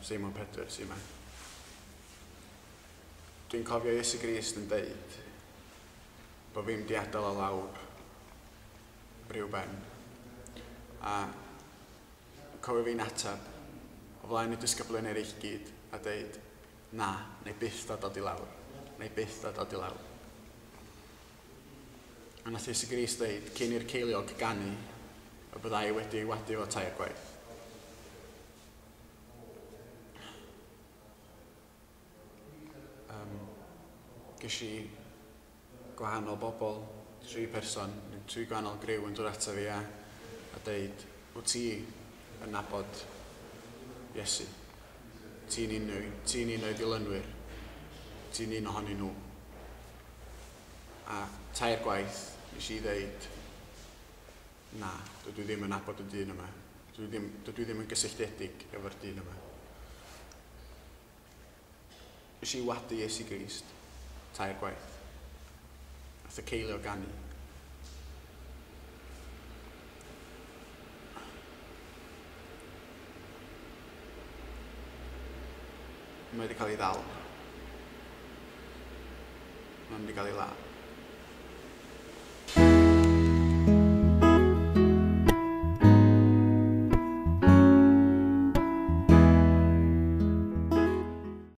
Seimon Pedr sy'n yma. Dwi'n cofio Iesu Grist yn deud bod fi'n di adael o lawr rhyw ben. A cofio fi'n ateb o flaen y disgyblion eraill gyd a deud, na, neu byth adael di lawr, neu byth adael di lawr. A nath Iesu Grist ddeud, cyn i'r ceiliog ganu, y byddai wedi ei wadu fo tair gwaith. Ges i gwahanol bobl, tri person, tri gwahanol griw yn dod ato fi a deud, wyt ti yn nabod Iesu? Ti'n un o'i ddilynwyr, ti'n un ohonyn nhw. A tair gwaith nes i ddeud, na, dydw i ddim yn nabod y dyn yma. Dydw i ddim yn gysylltiedig efo'r dyn yma. Nes i wadu Iesu Grist tair gwaith. Nath y ceiliog ganu. Mae wedi cael ei ddal. Mae'n wedi cael ei ladd.